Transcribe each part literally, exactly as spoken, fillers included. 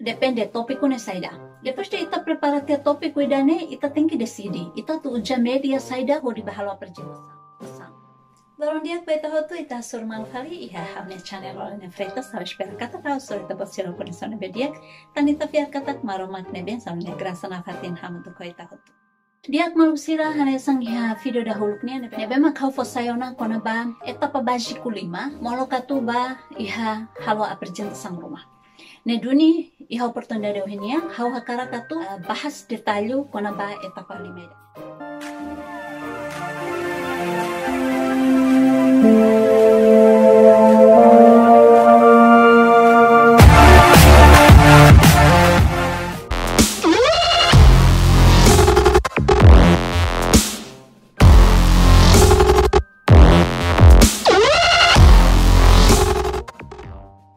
Depende tópiku ne'e saida. Depois de ita prepara tiha tópiku ida-ne'e, ita tenke deside ita atu uza média saida hodi bá halo aprezentasaun. Loron di'ak ba ita hotu, ita hasoru malu fali iha ha'u-nia channel Lorena Freitas. Ha'u espera katak ha'u hasoru ita-boot sira ho kondisaun ne'ebé di'ak. Tan ita fiar katak Maromak nia bensaun, nia grasa nafatin hamutuk ho ita hotu. Di'ak maluk sira, hanesan iha vídeo dahuluk nian ne'ebé mak ha'u fó sai ona kona-ba etapa báziku lima, molok atu bá iha halo aprezentasaun ruma. Ne'e duni iha oportunidade ohin nian, ha'u hakarak atu, eh, bahas detalle kona-ba etapa lima ida.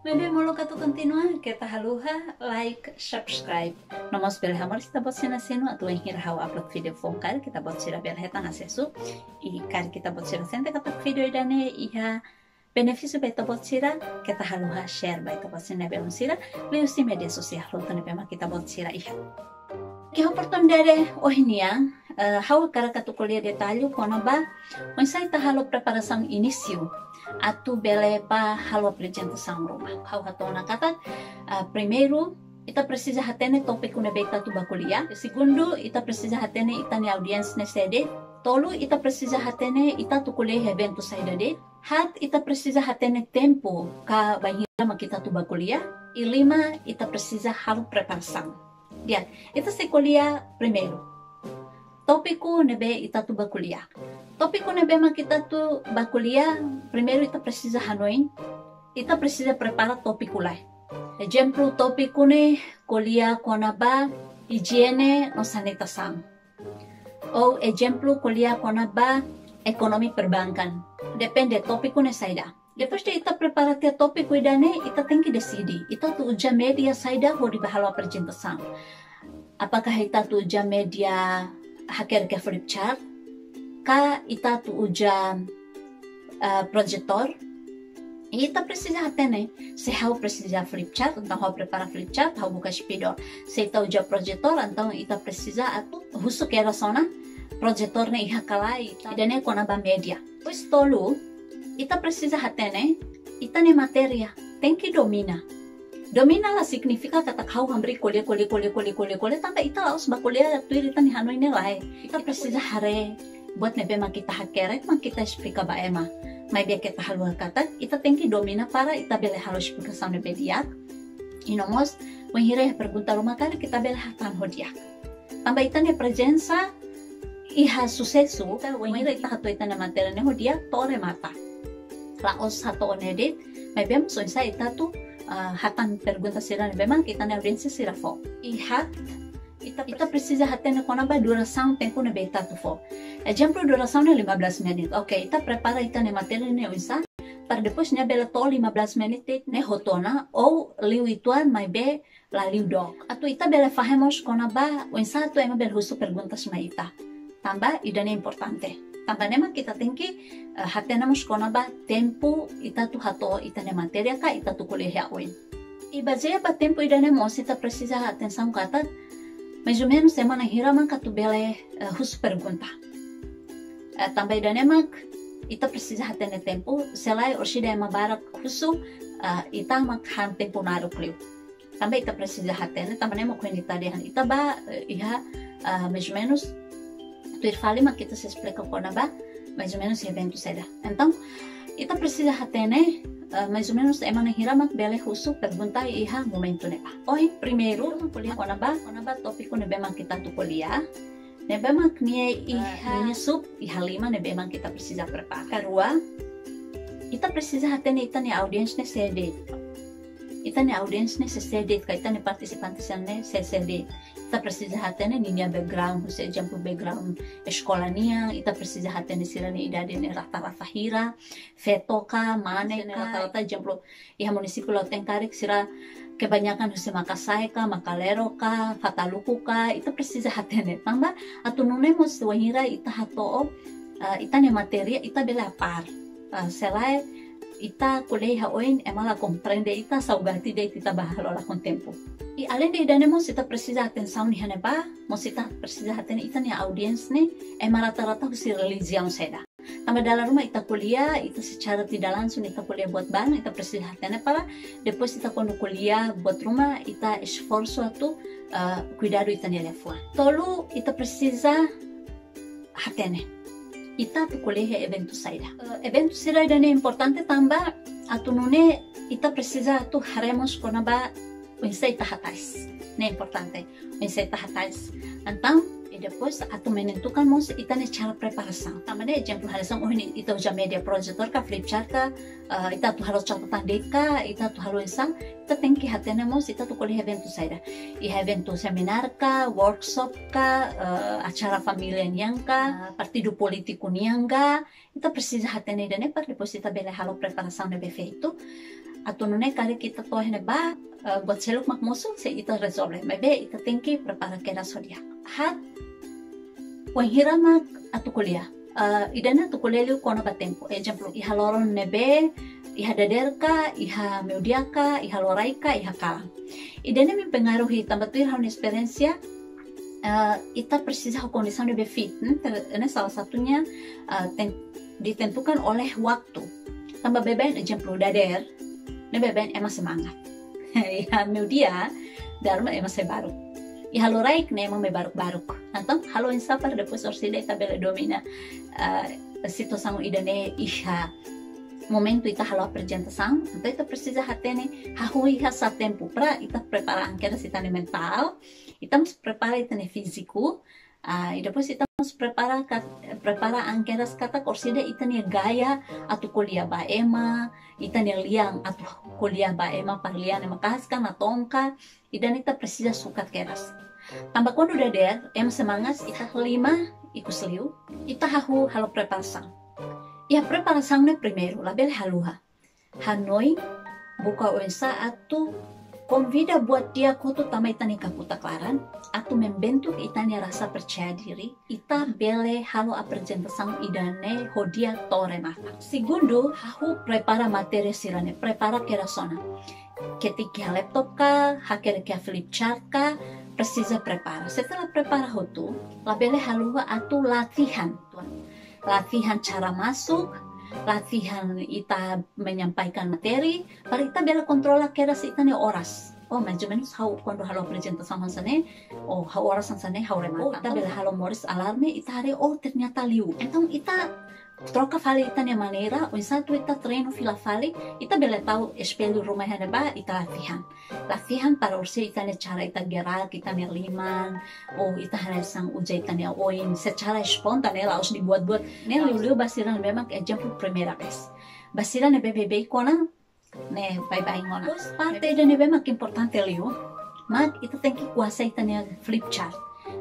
Maibé molok atu kontinua, keta haluha like, subscribe. No mós bele hamoris ita-boot sira-nia sinu atu wainhira ha'u upload vídeo foun karik ita-boot sira bele hetan asesu. I karik ita-boot sira sente katak vídeo ida-ne'e iha benefísiu ba ita-boot sira, keta haluha share ba ita-boot sira-nia belun sira, liuhusi média sosiál hotu ne'ebé mak ita-boot sira iha. Iha oportunidade ohin nian, eh, ha'u hakarak atu ko'alia detalle kona-ba oinsá ita halo preparasaun inísiu atu bele bá halo aprezentasaun ruma. Ha'u hato'o ona katak, eh, primeiru, ita presiza hatene tópiku ne'ebé ita atu bá ko'alia. Segundu, ita presiza hatene ita-nia audiénsia ne'e sé de'it. Tolu, ita presiza hatene ita atu ko'alia iha eventu saida de'it. Haat, ita presiza hatene tempu ka bainhira mak ita atu bá ko'alia. I lima, ita presiza halo preparasaun. Di'ak, ita sei ko'alia primeiru. Tópiku ne'ebé ita atu bá ko'alia. Tópiku ne'ebé mak ita atu bá ko'alia, primeiru ita presiza hanoin, ita presiza prepara tópiku lai. Ezemplu tópiku ne'e ko'alia kona-ba ijiene no sanitasaun. Ou ezemplu ko'alia kona-ba ekonomia perbankan. Depende tópiku ne'e saida. Depois de ita prepara tiha tópiku ida-ne'e, ita tenke deside ita atu uza média saida hodi bá halo aprezentasaun. Apakah ita atu uza média hakerek iha flip chart, ka ita atu uza, eh, projetór? I ita presiza hatene, se ha'u presiza flip chart, entaun ha'u prepara flip chart, ha'u buka spidol. Se ita uza projetór, entaun ita presiza atu husu kedas ona projetór ne'e iha ka lae, ita, ida-ne'e kona-ba média. Depois tolu, ita presiza hatene, ita-nia matéria tenke domina. Domina la signifika katak ha'u hamriik ko'alia, ko'alia, ko'alia, ko'alia, ko'alia, ko'alia, tanba ita la'ós bá ko'alia tuir ita-nia hanoin ne'e lae. Ita presiza haree buat ne'ebé mak ita hakerek, mak ita esplika ba ema. Maibé keta haluha katak, ita tenke domina para ita bele halo esplikasaun ne'ebé di'ak. I no mós, wainhira iha pergunta ruma karik ita bele hatán ho di'ak. Tanba ita-nia prezensa iha susesu, wainhira ita hato'o ita-nia matéria ne'e ho di'ak to'o remata. La'ós hato'o ne'e de'it, maibé mós oinsá ita atu, ah, hatán pergunta sira ne'ebé mak ita-nia audiénsia sira fó. I haat, ita, ita presiza hatene kona-ba durasaun tempu ne'ebé ita atu fó. Ezemplu, durasaun ne'e lima belas menit. Oke, ita prepara ita-nia matéria ne'e oinsá, para depois nia bele to'o lima belas menit de'it ne'e hotu ona, ou liu uitoan maibé la liu dook. Atu ita bele fahe mós kona-ba oinsá atu ema bele husu perguntas mai ita. Tanba ida-ne'e importante. Tanba ne'e mak ita tenke, eh, hatene mós kona-ba tempu ita atu hato'o ita-nia matéria ka ita atu ko'alia iha oin. I bazeia ba tempu ida-ne'e mós ita presiza atensaun katak, mais ou menus ema na'in hira mak atu bele, eh, husu pergunta. Eh, tanba ida-ne'e mak ita presiza hatene tempu, se lae orsida ema barak husu, eh, ita mak han tempu naruk liu. Tanba ita presiza hatene, tanba ne'e mak ohin ita dehan ita bá, eh, iha, ah, mais ou menus, tuir fali mak ita sei esplika kona-ba, mais ou menus eventu saida. Entaun, ita presiza hatene, eh, mais ou menus ema na'in hira mak bele husu pergunta iha momentu ne'ebá. Ohin, primeiru, ko'alia kona-ba, kona-ba tópiku ne'ebé mak ita atu ko'alia. Ne'ebé mak nia iha, nia sub, iha lima ne'ebé mak ita presiza prepara. Karua, ita presiza hatene ita-nia audiénsia ne'e sé de'it. Ita-nia audiénsia ne'e sé de'it, ka ita-nia partisipante sira ne'e sé de'it. Ita presiza hatene ninia background, husi ezemplu background eskola nian, ita presiza hatene sira-nia idade ne'e rata-rata hira, feto ka, mane ka, rata-rata ezemplu iha munisípiu Lautein karik sira kebanyakan husi Makasae ka, Makalero ka, Fataluku ka, ita presiza hatene. Tanba atu nune'e mós wainhira ita hato'o, eh, ita-nia matéria ita bele apár. Eh, se lae, Ita ko'alia iha oin, ema la komprende ita, saugati de'it ita bá halo lakon tempu. I alende ida-ne'e mós ita presiza atensaun iha ne'ebá, mós ita presiza hatene ita-nia audiénsia ne'e, ema rata-rata husi relijiaun saida. Tanba dala ruma ita ko'alia, ita secara tidak langsung ita ko'alia buat balu, ita presiza hatene para, depois ita kuandu ko'alia buat ruma, ita esforsu atu, eh, kuidadu ita-nia liafuan. Tolu, ita presiza hatene. Ita atu ko'alia iha eventu saida. Eh, eventu sira ida-ne'e importante tanba atu nune'e ita presiza atu haree mós kona-ba oinsá ita hatais. Ne'e importante. Oinsá ita hatais. Entaun, i depois atu menentukan mós ita-nia cara preparasaun. Tanba ne'e, ezemplu, hanesan ohin ita uza média projetór ka flip chart ka, eh, ita atu halo catatan de'it ka, ita atu halo oinsá, ita tenke hatene mós ita atu ko'alia eventu saida. Iha eventu seminár ka, workshop ka, eh, acara família nian ka, partidu polítiku nian ka, ita presiza hatene ida-ne'e para depois ita bele halo preparasaun ne'ebé feitu. Atu nune'e karik ita to'o iha ne'ebá, eh, buat seluk mak mosu sei ita rezolve. Maibé ita tenke prepara kedas ho di'ak. Haat, wainhira mak atu ko'alia. Eh, ida-ne'e atu ko'alia liu kona-ba tempu. Ezemplu, iha loron ne'ebé, iha dadeer ka, iha meiudia ka, iha loraik ka, iha kalan. Ida-ne'e mempengaruhi tanba tuir ha'u-nia esperiénsia, eh, ita presiza ho kondisaun ne'ebé fit, ne'e? Ter-, ne'e salah satunya, eh, ten-, ditentukan oleh waktu. Tanba baibain, ezemplu, dadeer, ne'e baibain ema semangat. Iha meiudia, dala ruma ema sei baruk. Iha loraik ne'e ema mai baruk-baruk. Entaun, halo oinsá para depois orsida ita bele domina, eh, situasaun ida-ne'e iha momentu ita halo aprezentasaun, entaun ita presiza hatene hahú iha sá tempu para ita prepara an kedas ita-nia mentál, ita mós prepara ita-nia fíziku, ah, i depois ita mós prepara ka-, prepara an kedas katak orsida ita-nia gaya atu ko'alia ba ema, ita-nia lian atu ko'alia ba ema, para lian ema kahas ka natoon ka, ida-ne'e ita presiza sukat kedas. Tanba kuandu dadeer, ema semangat, ita lima ikus liu, ita hahú halo preparasaun. Iha preparasaun ne'e primeiru, labele haluha. Hanoin, buka oinsá atu konvida buat di'ak hotu tama ita-nia kakutak laran, atu membentuk ita-nia rasa percaya diri, ita bele halo aprezentasaun ida-ne'e ho di'ak to'o remata. Segundu, hahú prepara matéria sira-ne'e, prepara kedas ona. Ketik iha laptop ka, hakerek iha flip chart ka, presiza prepara. Setelah prepara hotu, labele haluha atu latihan. Latihan cara masuk, latihan ita menyampaikan materi, para ita bele kontrola kedas ita-nia oras. Oh, mais ou menus ha'u kuandu halo aprezentasaun hanesan ne'e, oh, ha'u oras hanesan ne'e, ha'u remata. Oh, ita bele halo moris alarme, ita haree, oh, ternyata liu. Entaun ita troka fali ita-nia maneira, oinsá atu ita treinu fila fali, ita bele tau espellu ruma iha ne'ebá, ita latihan. Latihan para orsida ita-nia cara ita gerak, ita-nia liman, ou ita hanesan uza ita-nia oin, secara espontáneu, la'ós dibuat-buat. Ne'e liuliu ba sira ne'ebé mak ezemplu primeira vez. Ba sira ne'ebé beibeik ona, ne'e baibain ona. Depois parte ida ne'ebé mak importante liu, mak ita tenke kuasai ita-nia flip chart.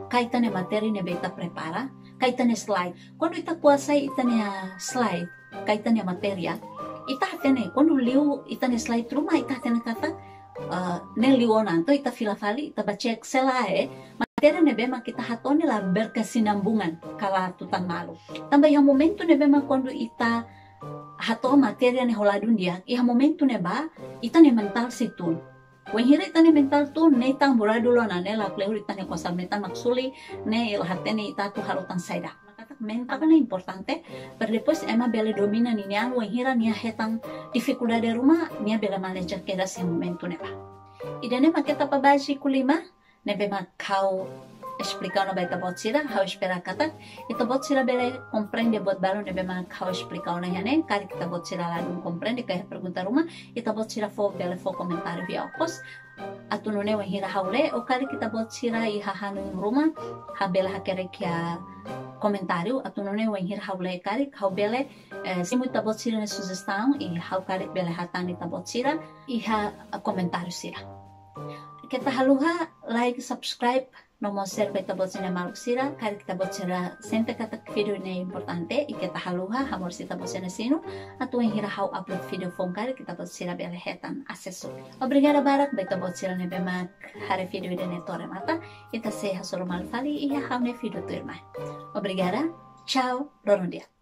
Ka ita-nia matéria ne'ebé ita prepara, ka ita-nia slide. Kuandu ita kuasai ita-nia slide, ka ita-nia matéria, ita hatene, kuandu liu ita-nia slide ruma, ita hatene katak, eh, ne'e liu ona, entaun ita fila fali, ita bá cek se lae, matéria ne'ebé mak ita hato'o ne'e la berkesinambungan, ka la tutan malu. Tanba iha momentu ne'ebé mak kuandu ita hato'o matéria ne'e ho ladún di'ak, iha momentu ne'ebá, ita-nia mentál sei tun. Wainhira ita-nia mentál tun, ne'e ita hamburadu ona, ne'e lakleur ita-nia konsar metan mak suli, ne'e la hatene ita atu halo tan saida. Katak mentál ne'e importante, para depois ema bele domina ninia an wainhira nia hetan difikuldade ruma, nia bele maneja kedas iha momentu ne'ebá. Ida-ne'e mak etapa báziku lima, ne'ebé mak ha'u esplika ona ba ita-boot sira, ha'u espera katak ita-boot sira bele komprende buat balu ne'ebé mak ha'u esplika ona iha ne'e, karik ita-boot sira ladún komprende ka iha pergunta ruma, ita-boot sira fó, bele fó komentáriu iha okos, atu nune'e wainhira ha'u lee, ou karik ita-boot sira iha hanoin ruma, ha'u bele hakerek iha komentáriu, atu nune'e wainhira ha'u lee karik, ha'u bele, eh, simu ita-boot sira-nia sujestaun, i ha'u karik bele hatán ita-boot sira iha, eh, komentáriu sira. Keta haluha like, subscribe, no mós share ba ita-boot sira-nia maluk sira, karik ita-boot sira sente katak vídeo ne'e importante, i keta haluha hamoris ita-boot sira-nia sinu, atu wainhira ha'u upload vídeo foun karik ita-boot sira bele hetan asesu. Obrigada barak ba ita-boot sira ne'ebé mak haree vídeo ida-ne'e to'o remata, ita sei hasoru malu fali iha ha'u-nia vídeo tuirmai. Obrigada, tchau, loron di'ak.